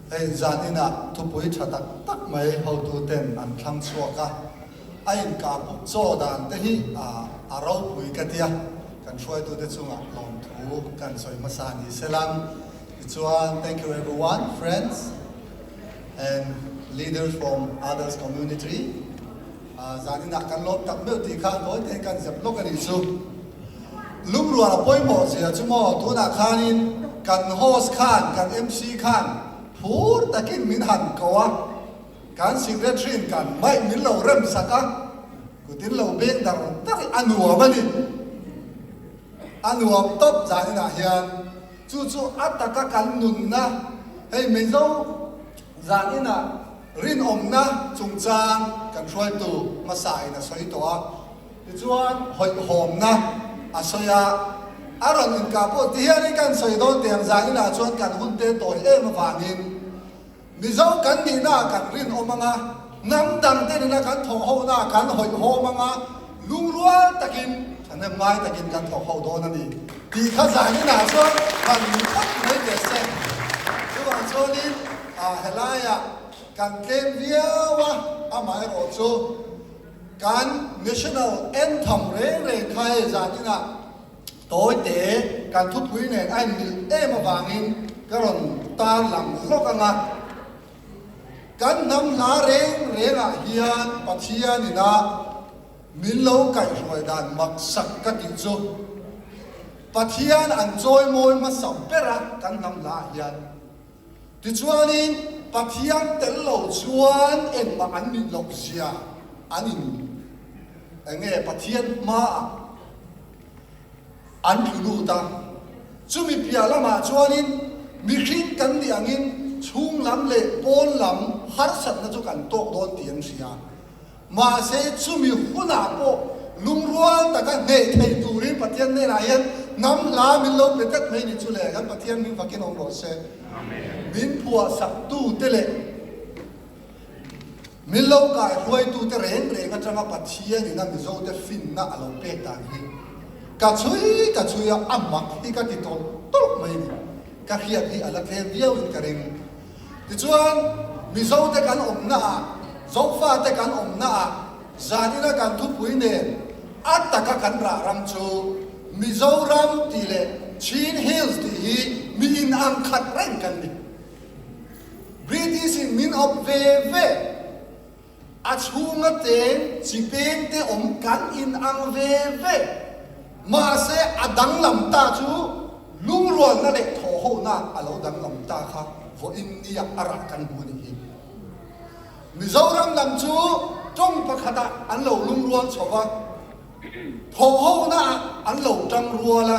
Hei zan inah thupui tha tak tak mai hotuten an thlang chhuak a, a inkahpuk chaw dan te hi a ropui ka tia, kan hruaitute chungah lawmthu kan sawi hmasa ni selang. Tichuan, thank you everyone, friends and leaders from others community. Zan inah kan lawm tak meuh tih kha tawi tein kan zep lawk a nih chu. Lungrual a pawimawh zia chu maw tunah khanin kan host khan, kan MC khan phur takin min han ko a, kan secretary in kan maih min lo rem sak a, kutin lo beng dar dar a nuam a ni. A nuam tawp zan inah hian chu chu a taka kan nunna hei Mizo zan inah Rinawmna chungchang kan hruaitu hmasain a sawi tawh a, tichuan hawihhawmna a sawi a, a rawn inkah pawh ti hianin kan sawi dawn teh ang zaninah chuan kan hun te tawi em avangin Mizo kan nihnaah kan rinawm anga, hnam dang te nena kan thawh honaah kan hawihhawm anga, lungrual takin thahnem ngai takin kan thawk ho dawn a ni tih kha zaninah chuan han ni phawt mai teh se. Chuvang chuanin. A helaiah kan tlem viau a, amaherawh chu kan National Anthem reng reng kha hei zan inah tawite kan thupui nen a inmilh em avangin ka rawn tar lang hlawk ang a. Kan hnam hla reng rengah hian Pathian ina min lo kaihhruai dan maksak ka tih chu Pathian an chawimawi hmasa ber a kan hnam hlaah hian. Tichuanin, Pathian tel lo chuan engmah an nih loh zia an in eng nge Pathian hmaah an tlu lut a. Chumi piah lamah chuanin mihring kan nih angin chhung lam leh pawn lam harsatna chu kan tawk dawn tih an hria. Mahse, chumi hunah pawh lungrual taka hneh thei turin Pathian hnenah hian hnam hla min lo pe tlat mai ni chu le, kan Pathian min fakin awm rawh se. Min phuahsaktute leh min lo kaihruaitute reng reng atanga Pathianin a Mizote finna a lo pek dan hi ka chhui ka chhui a, a mak hi ka ti tawlh tawlh mai ni. Ka hriat hi a la tlem viauin ka ring. Tichuan, Mizote kan awmnaah, Zofate kan awmnaah zanina kan thupui nen a taka kan rah ram chu Mizoram tih leh Chin Hills tih hi mi inang khat reng kan ni. British in min awp ve ve. A chhunga cheng chi peng te awm kan inang ve ve. Mahse a danglam ta chu lungrualna leh thawhhona a lo danglam ta kha vawiin nia a rah kan hmu ni hi. Mizoram lam chu tawng pakhatah an lo lungrual chho va, thawhhona ah an lo tangrual a,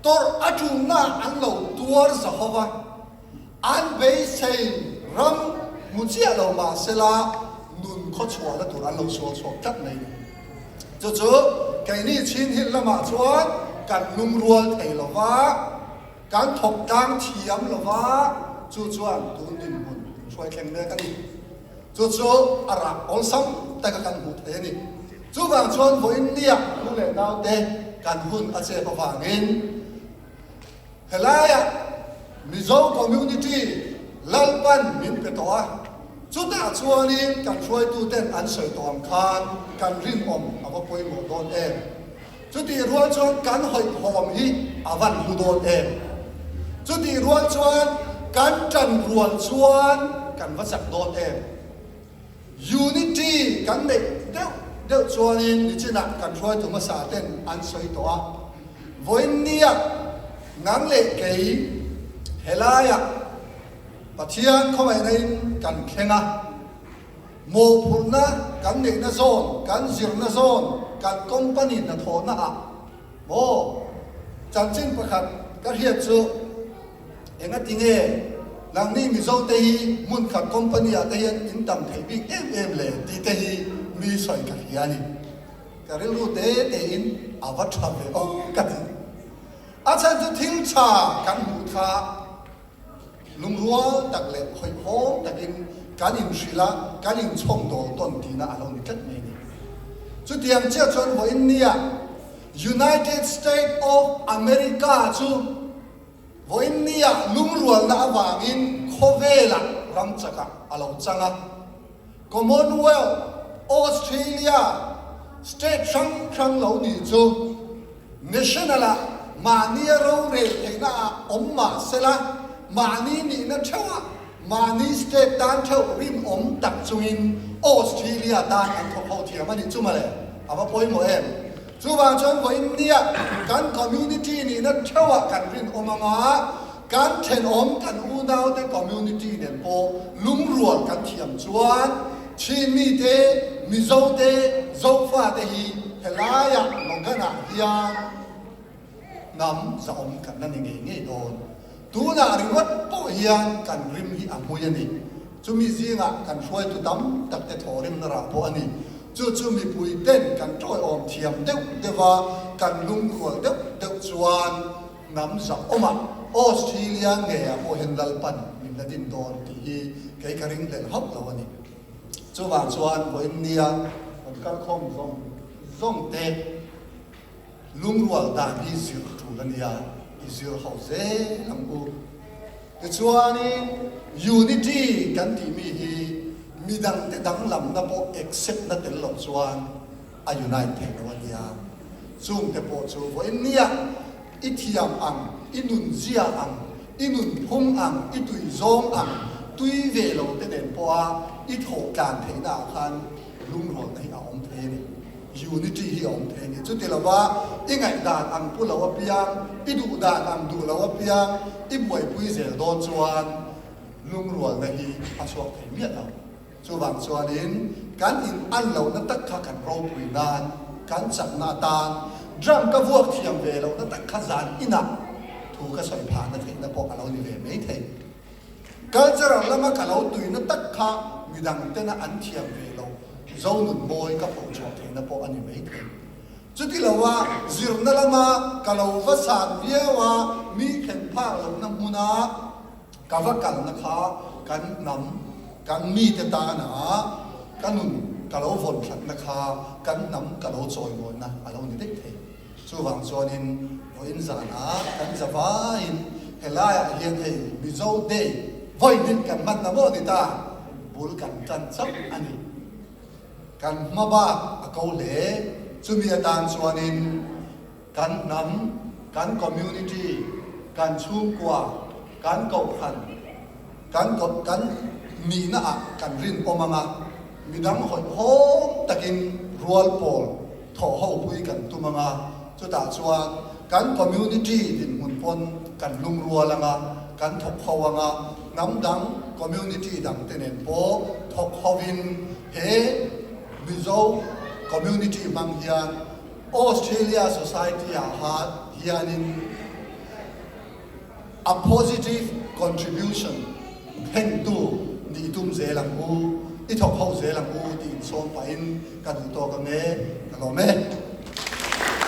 tawrh a tulna ah an lo tuar zahawm a. An beisei ram hmu chiah lo mah sela nun khawchhuahna tur an lo sual chhuak tlat mai ni. Chu chu keini Chin Hill lamah chuan kan lungrual thei lo va, kan thawk tlang thiam lo va, chu chuan tun dinhmun min hruai thleng mek a ni. Chu chu a rah awlsam taka kan hmuh thei a ni. Chuvang chuan vawiin nia nu leh naute kan hun a chep avangin, Helaiah Mizo community Lalpan min pe tawh a, chutah chuanin kan hruaituten an sawi tawh ang khan kan rinawm a va pawimawh dawn em? Chutih rual chuan kan hawihhawm hi a van hlu dawn em? Chutih rual chuan kan ṭan rual chuan kan va chak dawn em? Unity kan neih deuh deuh chuanin nichinah kan hruaitu hmasa ten an sawi tawh a, vawiinnia nang leh kei helaiah Pathian khawngaihnain kan thleng a, mawhphurhna kan neihna zawn, kan zirna zawn, kan company hnathawhna ah maw chanchin pakhat ka hriat chu, Engati nge nangni Mizo te hi hmun khat company ah te hian in tam theih bik em em le tih te hi mi sawi ka hria a ni. Ka rilru te te in a va tha ve aw ka ti. A chhan chu thil tha kan hmuh kha lungrual tak leh hawihhawm takin kan inhrilh a, kan inchhawm dawl tawn tihna a lo ni tlat mai a ni. Chutiang chiah chuan vawiin nia United State of America chu Vawiin nia lungrualna avangin Khawvelah ram chakah a lo chang a. Commonwealth, Australia, state hrang hrang lo nih chu national-ah mahnia rorel theihna ah awm mah sela, mahni nihna theuhah mahni state tan theuh rinawm tak chungin Australia tan an thawk ho thiam a nih chu mawle, a va pawimawh em? Chuvang chuan vawiin nia kan community nihna theuhah kan rinawm anga, kan thenawm kan unaute community nen pawh lungrual kan thiam chuan Chin mite, Mizote, Zofate hi helaiah Logan-ah hian hnam zahawm kan la ni ngei ngei dawn. Tunah ringawt pawh hian kan rim hi a hmui a ni. Chumi zingah kan hruaitu tam tak te thawhrimna rah pawh a ni. Chu chu mipui ten kan tawiawm thiam deuh deuh a, kan lungrual deuh deuh chuan hnam zahawmah Australia ngeiah pawh hian Lalpan min la din dawn tih hi kei ka ringhlel hauh lo a ni. Chuvang chuan vawiin nia kan kalkhawm zawng zawng te Lungrual dan hi zir tul a nia, i zir ho zel ang u. Tichuanin unity kan tih mi hi midangte danglamna pawh accept na tel loh chuan a unite theih lo a nia. Chungte pawh chu vawiin nia i thiam ang, i nunzia ang, i nunphung ang, i tuizawng ang, tui ve lo te nen pawha i thawh tlan theihna ah khan lungrualna hi a awm thei a ni. Unity hi a awm thei a ni. Chuti lova i ngaihdan ang pu lo apiang, i duhdan ang duh lo apiang i buaipui zel dawn chuan lungrualna hi a chhuak thei miah lo. Chuvang chuanin kan in an lohna tak kha kan ropui nan, kan chakna atan, drum ka vuak thiam ve lohna tak kha zan inah thu ka sawi phahna theihna pawh a lo ni ve mai thei. Cultural lama ka lo tuina tak kha midang tena an thiam ve lo Zonun mawi ka phochhuah theihna pawh a ni mai thei. Chuti loa zirna lama ka lo va san viau a, mi thlen phak lohna hmuna ka va kalna kha kan hnam, kan mite tana ka nun ka lo vawn hlatna kha kan hnam ka lo chawimawina a lo ni daih thei. Chuvang chuanin vawiin zanah kan za vaiin helaiah hian hei Mizo Day vawiin kan hmanna maw ni ta, bul kan tan chauh a ni. Kan hma bak a ko hle. Chumi atan chuanin kan hnam, kan community, kan chhungkua, kan kohhran, Kan kawt kan nihna ah kan rinawm ang a, midang hawihhawm takin rual pawl thawh ho pui kan tum ang a, chutah chuan kan community dinhmun pawn kan lungrual ang a, kan thawk ho ang a, hnam dang community dang te nen pawh thawk ho in he Mizo community hmang hian Australia society ah hianin A positive contribution thlentu nih tum zel ang u, i thawk ho zel ang u tiin sawm pahin ka duh tawk ang e, ka lawm e.